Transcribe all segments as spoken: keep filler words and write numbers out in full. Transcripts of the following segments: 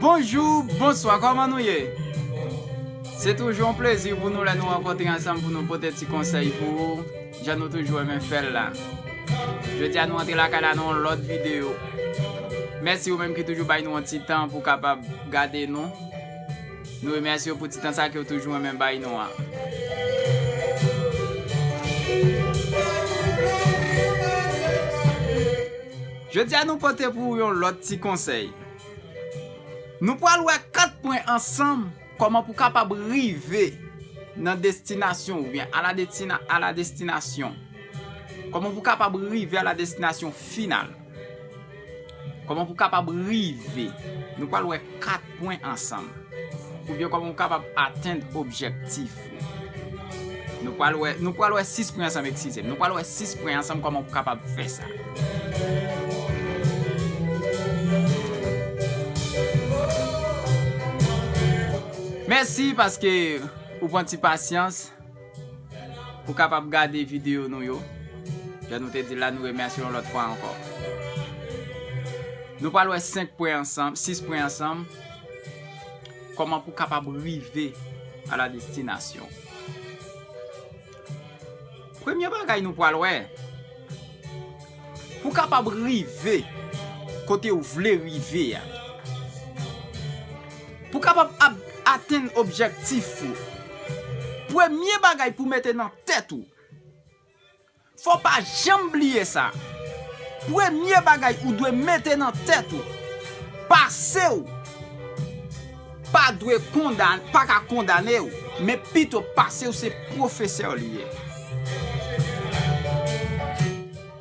Bonjou, bonswa, kòman nou ye? Se toujou yon plezi pou nou lè nou rankontre ansanm pou nou pote ti konsèy pou ou, jan nou toujou renmen fè l la. Jodi a nou antre lakay la nan yon lòt videyo. Mèsi ou menm ki toujou bay nou yon ti tan pou kapab gade nou. Nou remèsye w pou ti tan sa ke w toujou renmen bay nou an. Jodi a nou pote pou ou yon lòt ti konsèy. Nou pral wè kat pwen ansanm kòman pou kapab rive nan destinasyon oubyen a la destina-, a la destinasyon. Kòman pou kapab rive a la destinasyon final. Kòman pou kapab rive. Nou pral wè kat pwen ansanm. Oubyen kòman pou kapab atenn objektif ou. Nou pral wè, nou pral wè sis pwen ansanm, eskize m. Nou pral wè sis pwen ansanm kòman pou kapab fè sa. Mèsi paske ou pran ti pasyans pou kapab gade videyo nou yo. Jan nou te di la, nou remèsye yon lòt fwa ankò. Nou pral wè senk pwen ansanm, sis pwen ansanm, kòman pou kapab rive a la destinasyon. Premye bagay nou pral wè, pou kapab rive kote w vle rive a, pou kapab ab-, atenn objektif ou, premye bagay pou mete nan tèt ou, fò w pa janm bliye sa. Premye bagay ou dwe mete nan tèt ou, pase w pa dwe kondan-, pa ka kondane w, men pito pase w se pwofesè w li ye.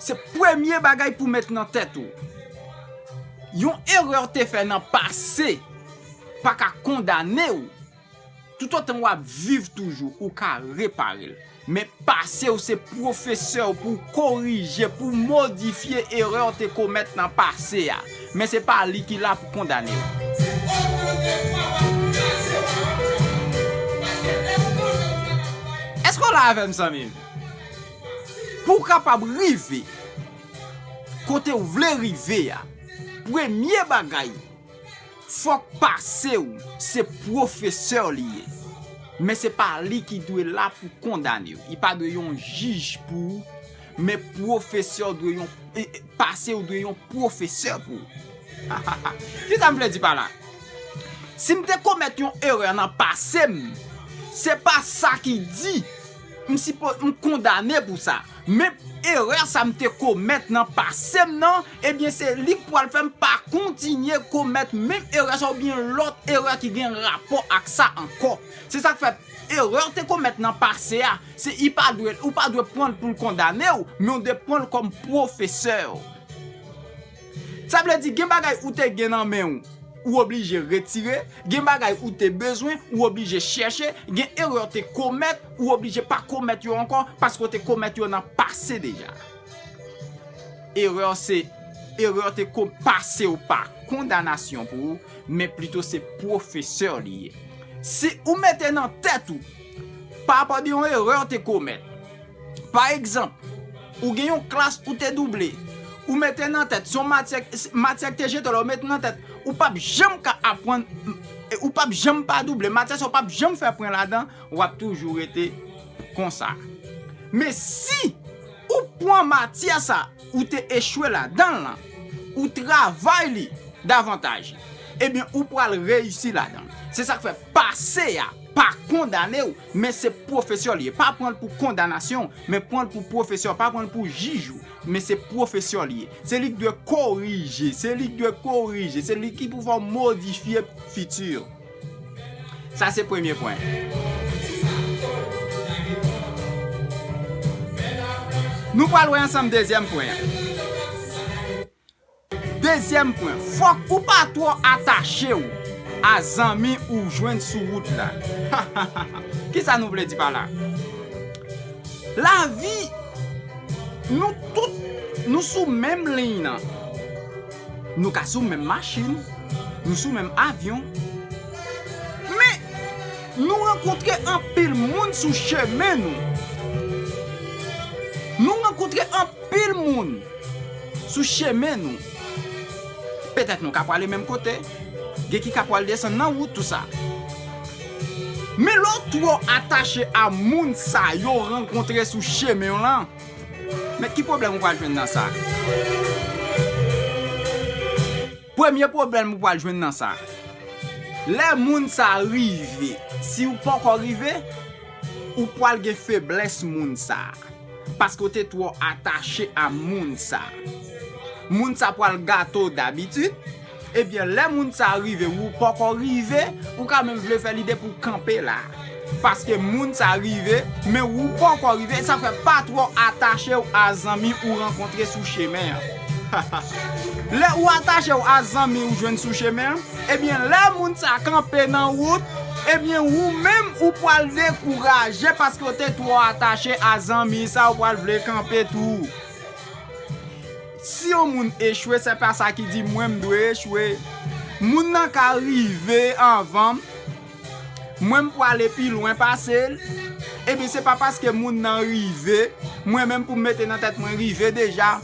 Se premye bagay pou met nan tèt ou. Yon erè w te fè nan pase pa ka kondane w. Toutotan w ap viv toujou, ou ka repare l. Men pase w se pwofesè w pou w korije, pou w modifye erè w te komèt nan pase a. Men se pa li ki la pou kondane w. Èske w la avè m, zanmi m? Pou w kapab rive kote w vle rive a, premye bagay, fòk pase w se pwofesè w li ye. Men se pa li ki dwe la pou kondane w. Li pa dwe yon jij pou ou, men pwofesè w dwe yon, e, e, pase w dwe yon pwofesè pou ou. Kisa m vle di pa la? Si m te komèt yon erè nan pase m, se pa sa ki di m sipo-, m kondane pou sa. Men erè sa m te komèt nan pase m nan, ebyen se li k pral fè m pa kontinye komèt menm erè sa oubyen lòt erè ki gen rapò ak sa ankò. Se sa k fè erè w te komèt nan pase a, se, li pa dwe, ou pa dwe pran l pou l kondane w, men w dwe pran l kòm pwofesè w. Sa vle di, gen bagay ou te gen nan men w, ou oblije retire, gen bagay ou te bezwen, ou oblije chèche, gen erè w te komèt, ou oblije pa komèt yo ankò, paske w te komèt yo nan pase deja. Erè w se, erè w te ko-, pase w pa kondanasyon pou ou, men plito se pwofesè w li ye. Si ou mete nan tèt ou, pa rapò de yon erè w te komèt, pa egzanp, ou gen yon klas ou te double, ou mete nan tèt, se yon matyè, matyè ki te jete w la, ou mete nan tèt, ou p ap janm ka aprann, ou p ap janm pa double, matyè sa ou p ap janm fè pwen ladan, w ap toujou rete konsa. Men si ou pran matyè sa, ou te echwe ladan l lan, ou travay li davantaj, ebyen, ou pral reyisi ladan l. Se sa k fè pase a pa kondane w, men se pwofesè w li ye. Pa pran l pou kondanasyon, men pran l pou pwofesè w. Pa pran l pou jij ou, men se pwofesè w li ye. Se li k dwe korije, se li k dwe korije, se li ki pou fè w modifye fiti w. Sa se premye pwen. Nou pral wè ansanm dezyèm pwen an. Dezyèm pwen, fòk ou pa twò atache w a zanmi ou jwenn sou wout la. Kisa nou vle di pa la? Lavi, nou tout, nou sou menm liy nan. Nou ka sou menm machin, nou sou menm avyon. Men, nou rankontre anpil moun sou chemen nou. Nou rankontre anpil moun sou chemen nou. Petèt nou ka prale menm kote, Gen ki ka pral desann nan wout tou sa. Men lè w twò atache a moun sa yo rankontre sou chemen w lan, men ki pwoblèm ou pral jwenn nan sa? Premye pwoblèm ou pral jwenn nan sa. Lè moun sa rive, si w poko rive, ou pral gen feblès moun sa. Paske w te twò atache a moun sa. Moun sa pral gate w dabitid. Ebyen, lè moun sa rive, ou poko rive, ou ka menm vle fè lide pou w kanpe la. Paske moun sa rive, men ou poko rive, sa fè pa twò atache w a zanmi ou rankontre sou chemen an. Lè ou atache w a zanmi ou jwenn sou chemen an, ebyen, lè moun sa kanpe nan wout, ebyen, ou menm ou pral dekouraje paske w te twò atache a zanmi sa, ou pral vle kanpe tou. Si yon moun echwe, se pa sa ki di mwen m dwe echwe. Moun nan ka rive anvan m, mwen m prale pi lwen pase l. Ebyen, se pa paske moun nan rive, mwen menm pou m mete nan tèt mwen rive deja.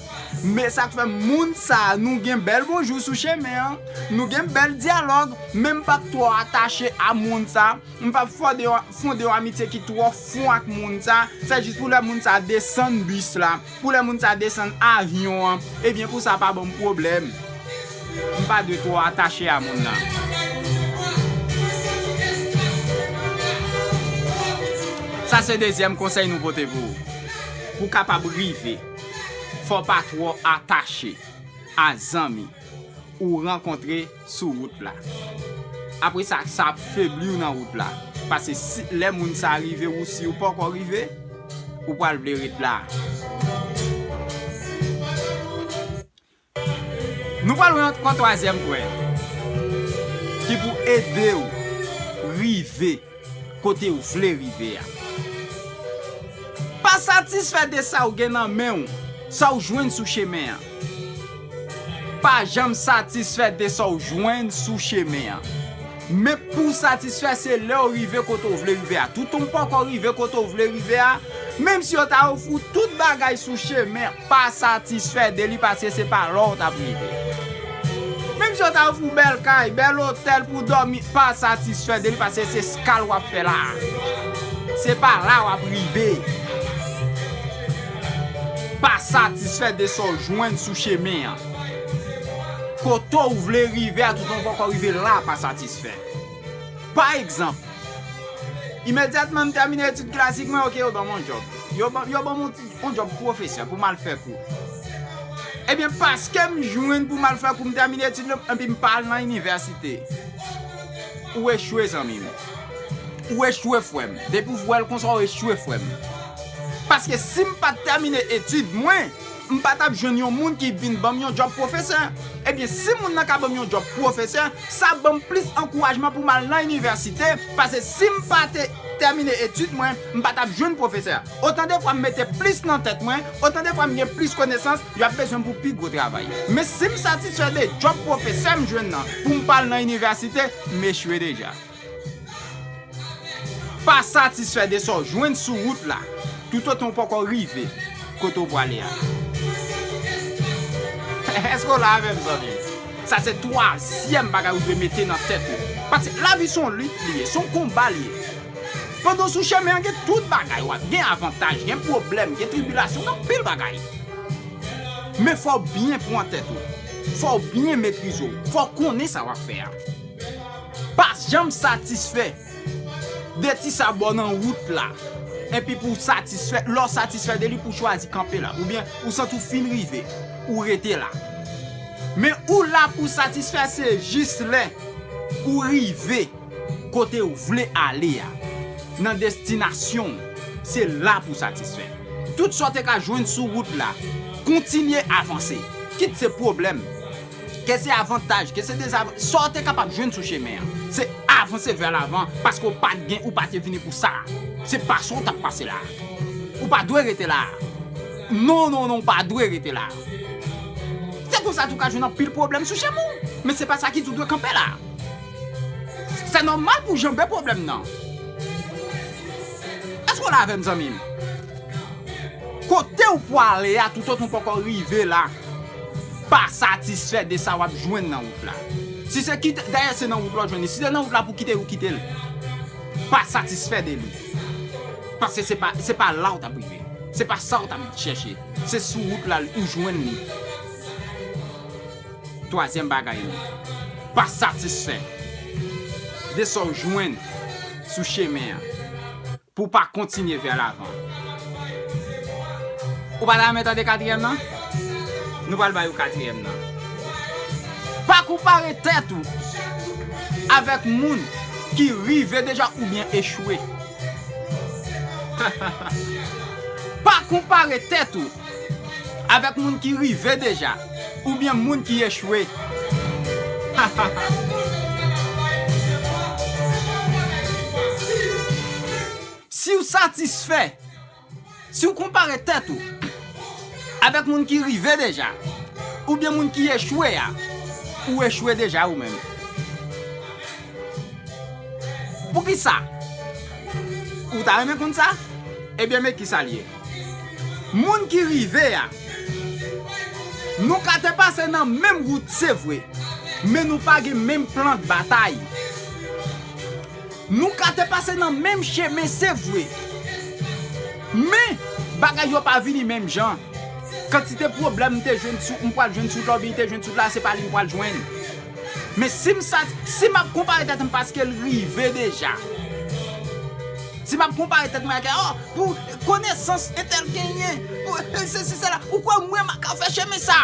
Men sa k fè moun sa, nou gen bèl bonjou sou chemen an, nou gen bèl dyalòg, men m p ap twò atache a moun sa, m p ap fonde yon, fonde yon amitye ki twò fon ak moun sa, se jis pou lè moun sa desann bis la, pou lè moun sa desann avyon an, ebyen pou sa pa ban m pwoblèm. M pa dwe twò atache a moun nan. Sa se dezyèm konsèy nou pote pou ou. Pou w kapab rive, fò w pa twò atache a zanmi ou rankontre sou wout la. Apre sa, sa ap febli w nan wout la. Paske si, lè moun sa rive, ou si ou poko rive, ou pral vle ret la. Nou pral wè ankò twazyèm pwen ki pou ede w rive kote w vle rive a. Pa satisfè de sa w gen nan men w, sa w jwenn sou chemen an. Pa janm satisfè de sa w jwenn sou chemen an. Men pou w satisfè, se lè w rive kote w vle rive a. Toutan w poko rive kote w vle rive a, menm si yo ta ofri w tout bagay sou chemen, pa satisfè de li, paske se pa la w t ap rive. Menm si yo ta ofri w bèl kay, bèl otèl pou w dòmi, pa satisfè de li, paske se skal w ap fè la. Se pa la w ap rive. Pa satisfè de sa w jwenn sou chemen an. Kote w vle rive a, toutan w poko rive la, pa satisfè. Pa egzanp, imedyatman m tèmine etid klasik mwen, oke, yo ban m yon djòb. Yo ban, yo ban m yon ti, yon djòb pwofesè pou m al fè kou. Ebyen, paske m jwenn pou m al fè kou, m tèmine etid mwen, epi m pa al nan inivèsite. Ou echwe, zanmi m. Ou echwe, frè m. Depi w wè l konsa, ou echwe, frè m. Paske si m pa t tèmine etid mwen, m pa t ap jwenn yon moun ki vin ban m yon djòb pwofesè. Ebyen, si moun nan ka ban m yon djòb pwofesè, sa ban m plis ankourajman pou m al nan inivèsite, paske si m pa te tèmine etid mwen, m pa t ap jwenn pwofesè. Otan de fwa m mete plis nan tèt mwen, otan de fwa m gen plis konesans, y ap bezwen m pou pi gwo travay. Men si m satisfè de djòb pwofesè m jwenn nan, pou m pa al nan inivèsite, m echwe deja. Pa satisfè de sa w jwenn sou wout la, toutotan w poko rive kote w prale a. Èske w la avè m, zanmi m? Sa se twazyèm bagay ou dwe mete nan tèt ou. Paske lavi se yon lit li ye, se yon konba li ye. Pandan w sou chemen an, gen tout bagay, w ap gen avantaj, gen pwoblèm, gen tribilasyon, gen anpil bagay. Men fò w byen pran tèt ou. Fò w byen metrize w. Fò w konnen sa w ap fè a. Pa janm satisfè de ti sa bò nan wout la. Epi pou w satisfè, lè w satisfè de li, pou w chwazi kanpe la. Oubyen ou santi w fin rive, ou rete la. Men ou la pou w satisfè, se jis lè ou rive kote w vle ale a, nan destinasyon w, se la pou w satisfè. Tout sa w te ka jwenn sou wout la, kontinye avanse. Kit se pwoblèm, ke se avantaj, ke se dezavantaj, sa w te kapab jwenn sou chemen an, se avanse vè lavan, paske w pa t gen, ou pa te vini pou sa. Se pase w t ap pase la. Ou pa dwe rete la. Non, non, non, ou pa dwe rete la. Se konsa tou ka jwenn anpil pwoblèm sou chemen w. Men se pa sa ki di w dwe kanpe la. Se nòmal pou w janbe pwoblèm nan. Èske w la avè m, zanmi m? Kote w pwale a, toutotan w poko rive la, pa satisfè de sa w ap jwenn nan wout la. Si se kite, dayè se nan wout la w jwenn li. Si se nan wout la pou kite l, ou kite l. Pa satisfè de li. Paske se pa, se pa la w t ap rive. Se pa sa w t ap chèche. Se sou wout la ou jwenn li. Twazyèm bagay la, pa satisfè de sa w jwenn sou chemen an pou w pa kontinye vè lavan. Ou pa ta renmen tande katriyèm nan? Nou pral bay ou katriyèm nan. Pa konpare tèt ou avèk moun ki rive deja oubyen echwe. Pa konpare tèt ou avèk moun ki rive deja oubyen moun ki echwe. Si w satisfè, si w konpare tèt ou avèk moun ki rive deja, oubyen moun ki echwe a, ou echwe deja ou menm. Poukisa? Ou ta renmen konn sa? Ebyen, men kisa l ye. Moun ki rive a, nou ka te pase nan menm wout, se vre, men nou pa gen menm plan de batay. Nou ka te pase nan menm chemen, se vre. Men, bagay yo pa vini menm jan. Kantite pwoblèm m te jwenn sou, m pral jwenn sou lòbi, m te jwenn sou la, se pa li m pral jwenn. Men si m sa, si m ap konpare tèt m paske l rive deja. Si m ap konpare tèt mwen ak, oh, pou konesans entèl genyen, pou, eh, sesi, sela, ou kwè mwen m ka fè chemen sa?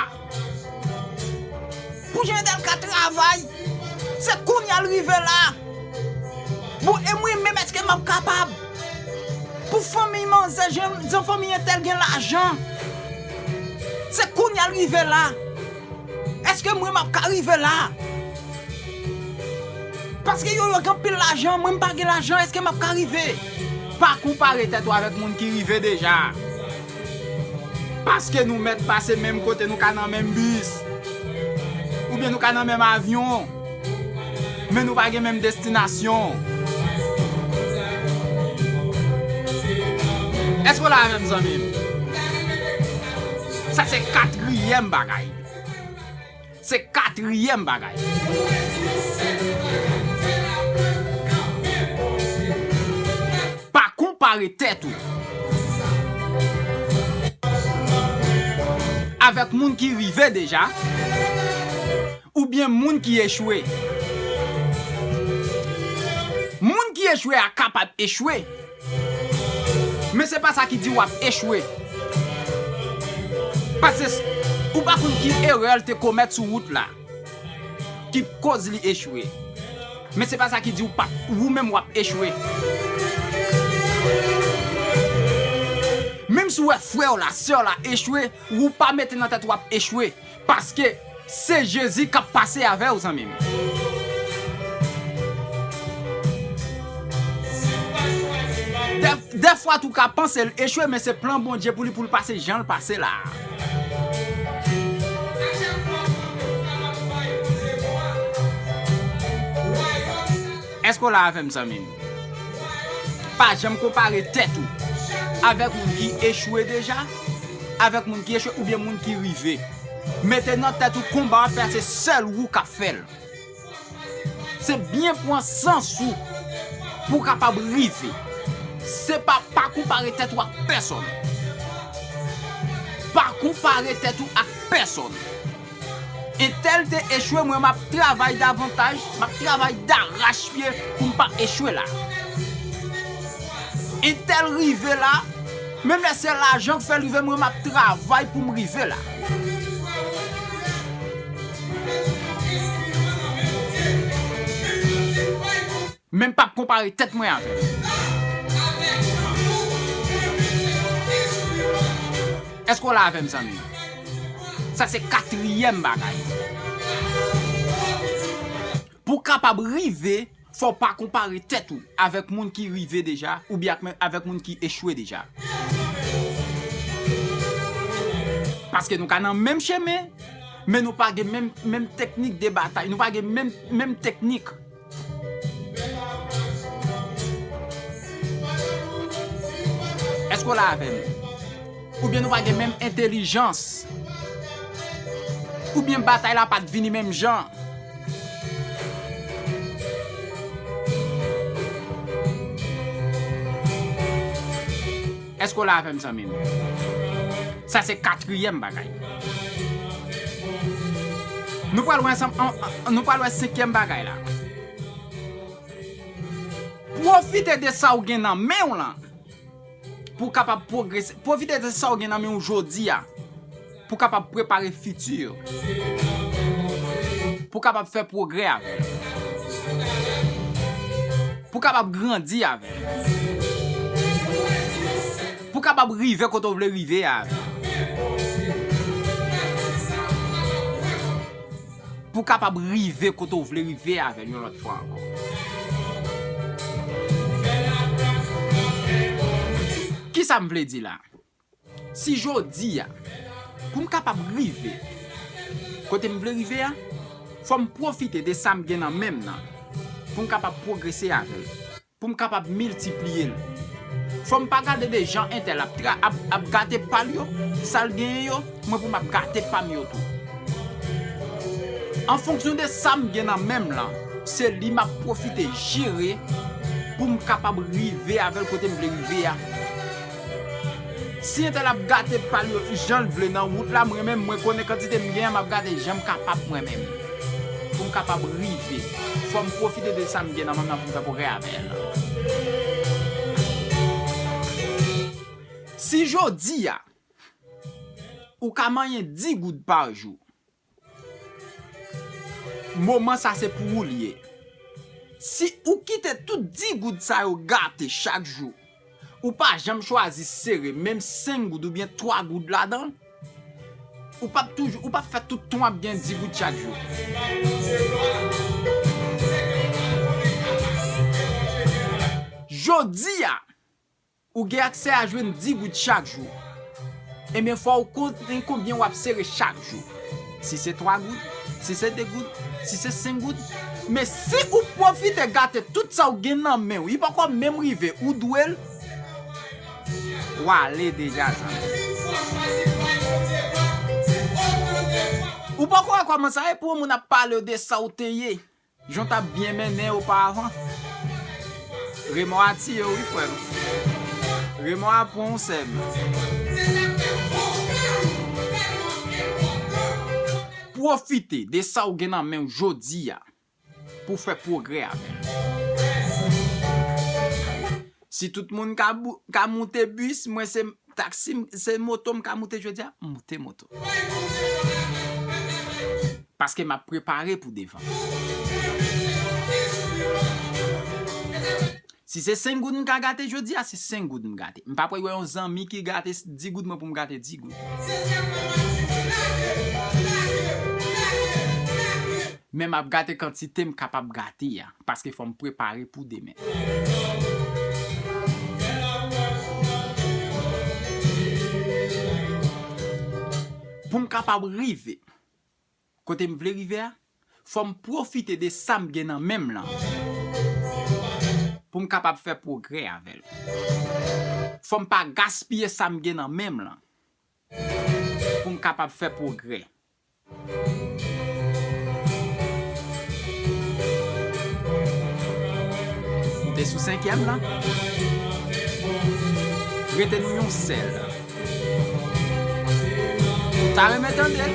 Pou jan entèl ka travay, se kounye a l rive la. Bon, e mwen menm, èske m ap kapab? Pou fanmiy manzè, jan, jan fanmiy entèl gen lajan, se kounye a l rive la. Èske mwen m ap ka rive la? Paske yo, yo gen anpil lajan, mwen m pa gen lajan, èske m ap ka rive? Pa konpare tèt ou avèk moun ki rive deja. Paske nou mèt pase menm kote, nou ka nan menm bis, oubyen nou ka nan menm avyon, men nou pa gen menm destinasyon. Èske w la avè m, zanmi m? Sa se katriyèm bagay. Se katriyèm bagay. Pa konpare tèt ou avèk moun ki rive deja, oubyen moun ki echwe. Moun ki echwe a kapab echwe, men se pa sa ki di w ap echwe. Paske s-, ou pa konn ki erè l te komèt sou wout la ki koz li echwe. Men se pa sa ki di w p ap, ou menm w ap echwe. Menm si w wè frè w la, sè w la echwe, ou pa mete nan tèt w ap echwe. Paske se Jezi k ap pase avè w, zanmi m. Dè, dèfwa tou ka panse l echwe, men se plan Bondye pou li, pou l pase jan l pase la a. Èske w la avè m, zanmi m? Pa janm konpare tèt ou avèk moun ki echwe deja, avèk moun ki echwe oubyen moun ki rive. Mete nan tèt ou konba w ap fè a, se sèl ou k ap fè l. Se byen pran sans ou pou w kapab rive. Se pa, pa konpare tèt ou ak pèsonn. Pa konpare tèt ou ak pèsonn. Entèl te echwe, mwen m ap travay davantaj, m ap travay darachpye pou m pa echwe la. Entèl rive la, menm lè se lajan k fè l rive, mwen m ap travay pou m rive la. Men m p ap konpare tèt mwen avè l. Èske w la avè m, zanmi? Sa se katriyèm bagay. Pou w kapab rive, fò w pa konpare tèt ou avèk moun ki rive deja, oubyen ak men-, avèk moun ki echwe deja. Paske nou ka nan menm chemen, men nou pa gen menm, menm teknik de batay, nou pa gen menm, menm teknik. Èske w la avè m? Oubyen nou pa gen menm entèlijans? Oubyen batay la pa t vini menm jan? Èske w la avè m, zanmi m? Sa se katriyèm bagay. Nou pral wè ansanm, an- an- nou pral wè senkyèm bagay la. Pwofite de sa w gen nan men w lan pou w kapab pwogrese. Pwofite de sa w gen nan men w jodi a pou w kapab prepare fiti. Pou w kapab fè pwogrè avè l. Pou w kapab grandi avè l. Pou w kapab rive kote w vle rive a avè l. Pou w kapab rive kote w vle rive avè l yon lòt fwa ankò. Kisa m vle di la? Si jodi a, pou m kapab rive kote m vle rive a, fò m pwofite de sa m gen nan men m nan pou m kapab pwogrese avè l, pou m kapab miltipliye l. Fò m pa gade de jan entèl ap, tra- ap, ap gate pa l yo, sa l genyen yo, mwen pou m ap gate pa m yo tou. An fonksyon de sa m gen nan men m lan, se li m ap pwofite jere pou m kapab rive avè l kote m vle rive a. Si entèl ap gate pa l yo jan l vle nan wout la, mwen menm, mwen konnen kantite m gen an, m ap gate jan m kapab mwen menm. Pou m kapab rive, fò m pwofite de sa m gen nan men m nan pou m fè pwogrè avè l. Si jodi a, ou ka manyen dis goud pa jou, moman sa se pou ou l ye. Si ou kite tout dis goud sa yo gate chak jou, ou pa janm chwazi sere menm senk goud oubyen twa goud ladan l, ou p ap toujou, ou p ap fè tout tan w ap gen dis goud chak jou. Jodi a, ou gen aksè a jwenn dis goud chak jou. Ebyen, fò w konnen konbyen w ap sere chak jou. Si se twa goud, si se de goud, si se senk goud. Men si ou pwofite gate tout sa w gen nan men w, li poko menm rive, ou dwe l, w ale deja, zanmi. Ou poko wè kòman sa ye pou yon moun ap pale w de sa w te ye. Jan w t ap byen mennen oparavan. Remò a tiye w wi, frè m. Remò a pran w, sè m. Pwofite de sa w gen nan men w jodi a pou w fè pwogrè avè l. Si tout moun ka bou- ka moute bis, mwen se taksi, m- se moto m ka moute jodi a, m moute moto. Paske m ap prepare pou devan. Si se senk goud m ka gate jodi a, se senk goud m gate. M p ap wè yon zanmi ki gate dis goud mwen pou m gate dis goud. Men m ap gate kantite m kapab gate a, paske fò m prepare pou demen. Pou m kapab rive kote m vle rive a, fò m pwofite de sa m gen nan men m lan pou m kapab fè pwogrè avè l. Fò m pa gaspiye sa m gen nan men m lan pou m kapab fè pwogrè. Moute sou senkyèm lan. Rete nou yon sèl. Ou ta renmen tande l?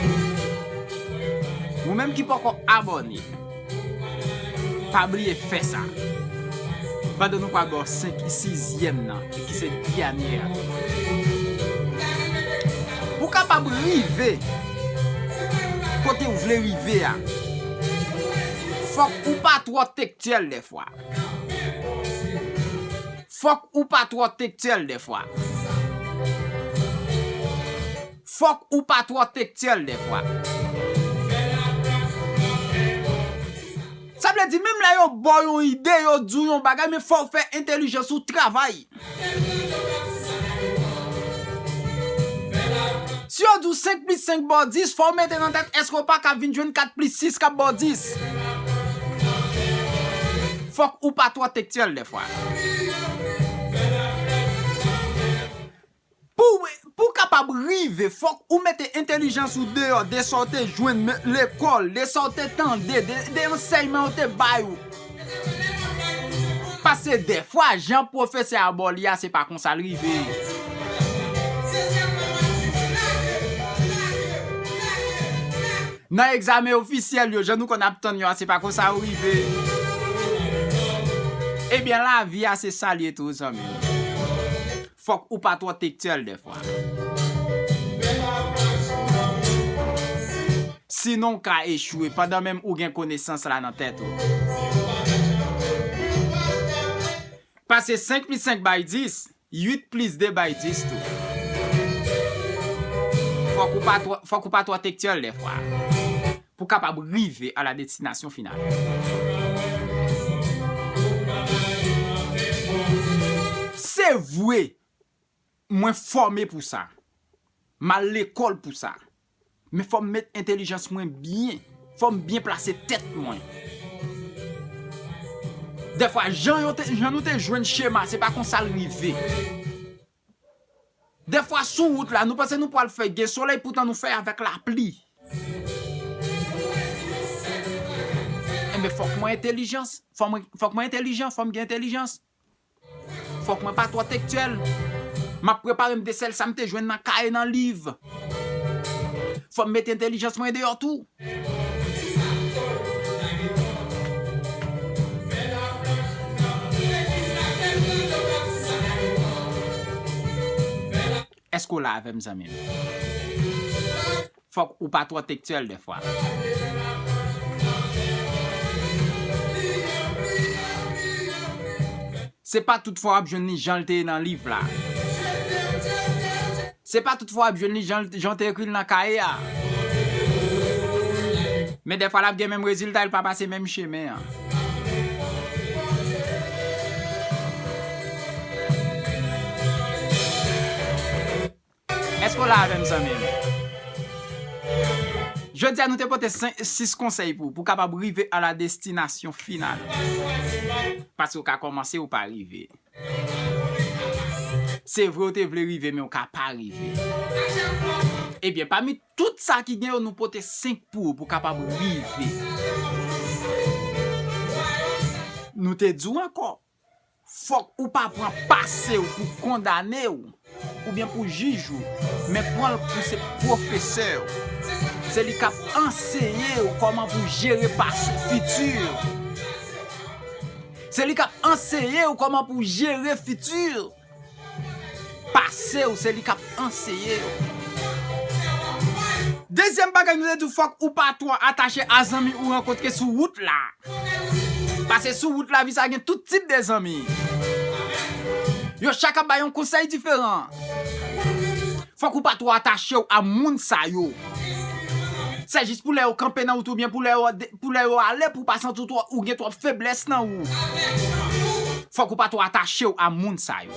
Ou menm ki poko abòne, pa bliye fè sa. Pandan nou pral ba w senk, sizyèm nan, e ki se dènye a. Pou w kapab rive kote w vle rive a, fòk ou pa twò tektyèl dèfwa. Fòk ou pa twò tektyèl dèfwa. Fòk ou pa twò tektyèl dèfwa. Sa vle di, menm lè yo ba w yon ide, yo di w yon bagay, men fò w fè entèlijans ou travay. Si yo di w senk plis senk ba w dis, fò w mete nan tèt, èske w pa ka vin jwenn kat plis sis k ap ba w dis? Fòk ou pa twò tektyèl dèfwa. Pou, pou w kapab rive, fòk ou mete entèlijans ou deyò de sa w te jwenn me- lekòl, de sa w te tande, de, de ansèyman yo te bay ou. Paske dèfwa, jan pwofesè a ba w li a, se pa konsa l rive. Nan egzamen ofisyèl yo, jan nou konn ap tann yo a, se pa konsa yo rive. Ebyen, lavi a se sa l ye tou, zanmi m. Fòk ou pa twò tektyèl dèfwa. Sinon, w ka echwe pandan menm ou gen konesans la nan tèt ou. Paske senk plis senk bay dis, uit plis de bay dis tou. Fòk ou pa twò, fòk ou pa twò tektyèl dèfwa. Pou w kapab rive a la destinasyon final. Se vre, mwen fòme pou sa. M al lekòl pou sa. Men fò m met entèlijans mwen byen. Fò m byen plase tèt mwen. Dèfwa, jan yo te, jan nou te jwenn chema, se pa konsa l rive. Dèfwa, sou wout la, nou panse nou pral fè gen solèy, poutan nou fè avèk lapli. Enben, fòk mwen entèlijans. Fò mwen, fòk mwen entèlijan, fò m gen entèlijans. Fòk mwen pa twò tektyèl. M ap prepare m de sèl sa m te jwenn nan kaye, nan liv. Fò m mete entèlijans mwen deyò tou. Èske w la avè m, zanmi m? Fòk ou pa twò tektyèl dèfwa. Se pa tout fwa w ap jwenn li jan l te ye nan liv la. Se pa tout fwa w ap jwenn li jan, jan w te ekri l nan kaye a. Men dèfwa l ap gen menm rezilta, l pa pase menm chemen an. Èske w la avè m, zanmi m? Jodi a, nou te pote senk, sis konsèy pou, pou w kapab rive a la destinasyon final. Paske w ka kòmanse, ou pa rive. Se vre, w te vle rive, men w ka pa rive. Ebyen, pami tout sa ki gen yo, nou pote senk pou ou, pou w kapab rive. Nou te di w ankò, fòk ou pa pran pase w pou kondane w, oubyen pou jij ou, men pran l pou se pwofesè w. Se li k ap anseye w kòman pou jere pase, fiti. Se li k ap anseye w kòman pou jere fiti. Pase w, se li k ap anseye w. Dezyèm bagay nou te di w, fòk ou pa twò atache a zanmi ou rankontre sou wout la. Paske sou wout lavi sa gen tout tip de zanmi. Yo chak ap bay yon konsèy diferan. Fòk ou pa twò atache w a moun sa yo. Se jis pou lè yo kanpe nan wout oubyen pou lè yo, pou lè yo ale, pou w pa santi w twò, ou gen twòp feblès nan ou. Fòk ou pa twò atache w a moun sa yo.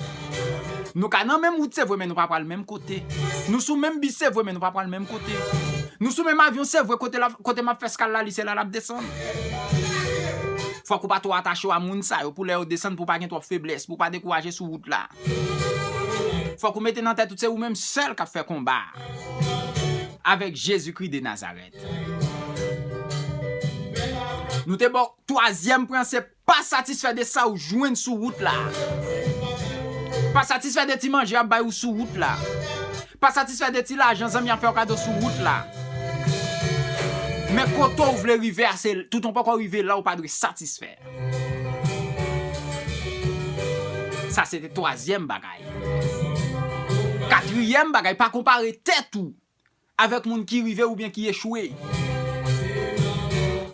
Nou ka nan menm wout, se vre, men nou pa pral menm kote. Nou sou menm bis, se vre, men nou pa pral menm kote. Nou sou menm avyon, se vre, kote la, kote m ap fè eskal la, li se la l ap desann. Fòk ou pa twò atache w a moun sa yo, pou lè yo desann, pou w pa gen twòp feblès, pou w pa dekouraje sou wout la. Fòk ou mete nan tèt ou, se ou menm sèl k ap fè konba a. Avèk Jezikri de Nazarèt. Nou te ba w twazyèm pwen, se pa satisfè de sa ou jwenn sou wout la. Pa satisfè de ti manje y ap bay ou sou wout la. Pa satisfè de ti lajan zanmi ap fè w kado sou wout la. Men kote w vle rive a, se tout ou poko rive la, ou pa dwe satisfè. Sa se te twazyèm bagay. Katriyèm bagay, pa konpare tèt ou avèk moun ki rive oubyen ki echwe.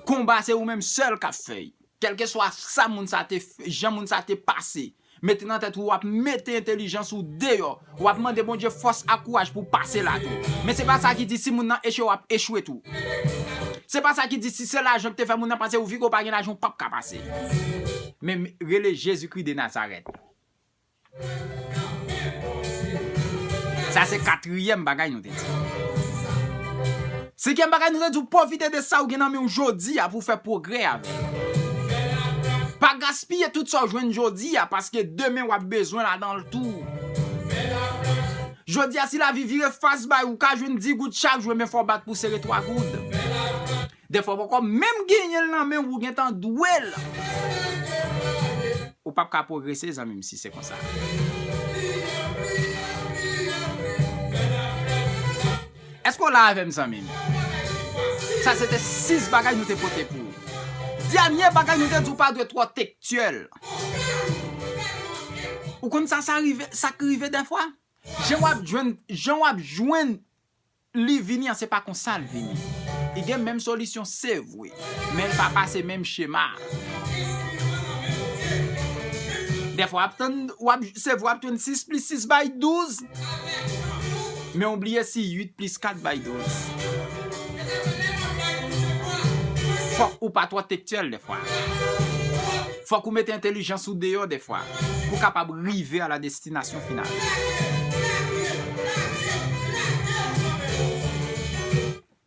Konba se ou menm sèl k ap fè l. Kèlkeswa sa moun sa te f-, jan moun sa te pase, mete nan tèt ou, w ap mete entèlijans ou deyò. W ap mande Bondye fòs ak kouraj pou w pase la tou. Men se pa sa ki di si moun nan echwe, w ap echwe tou. Se pa sa ki di si se lajan ki te fè moun nan pase, ou vire, ou pa gen lajan, ou p ap ka pase. Men rele Jezikri de Nazarèt. Sa se katriyèm bagay nou te di. Senkyèm bagay nou te di w, pwofite de sa ou gen nan men w jodi a pou w fè pwogrè avè l. Pa gaspiye tout sa w jwenn jodi a, paske demen w ap bezwen ladan l tou. Jodi a, si lavi vire fas bay ou, ou ka jwenn di goud chak jou, men fò w bat pou sere twa goud. Dèfwa w poko menm genyen l nan men w, ou gentan dwe l. Ou p ap ka pwogrese, zanmi m, si se konsa. Èske w la avè m, zanmi m? Sa se te sis bagay nou te pote pou ou. Dènye bagay nou te di w pa dwe twò tektyèl. Ou konn sa, sa rive, sa k rive dèfwa? Jan w ap jwenn, jan w ap jwenn li vini an, se pa konsa l vini. Li gen menm solisyon, se vre, men l pa pase menm chema. Dèfwa, w ap tann, w ap, se vre, w ap jwenn sis plis sis bay douz, men w bliye si uit plis kat bay douz. Fòk ou pa twò tektyèl dèfwa. Fòk ou mete entèlijans ou deyò dèfwa pou w kapab rive a la destinasyon final.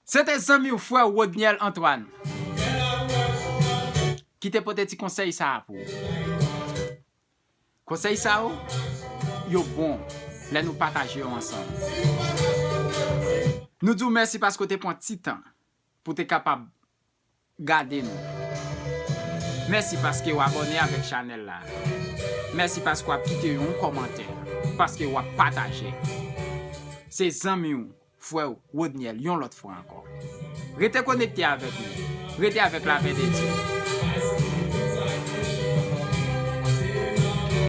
Se te zanmi w, frè w, Rodniel Antoine, ki te pote ti konsèy sa a pou ou. Konsèy sa yo, yo bon lè nou pataje yo ansanm. Nou di w mèsi paske w te pran ti tan pou w te kapab gade nou. Mèsi paske w abòne avèk chanèl la. Mèsi paske w ap kite yon kòmantè, paske w ap pataje. Se zanmi w, frè w, Rodniel, yon lòt fwa ankò. Rete konekte avèk nou. Rete avèk lapè de Dye.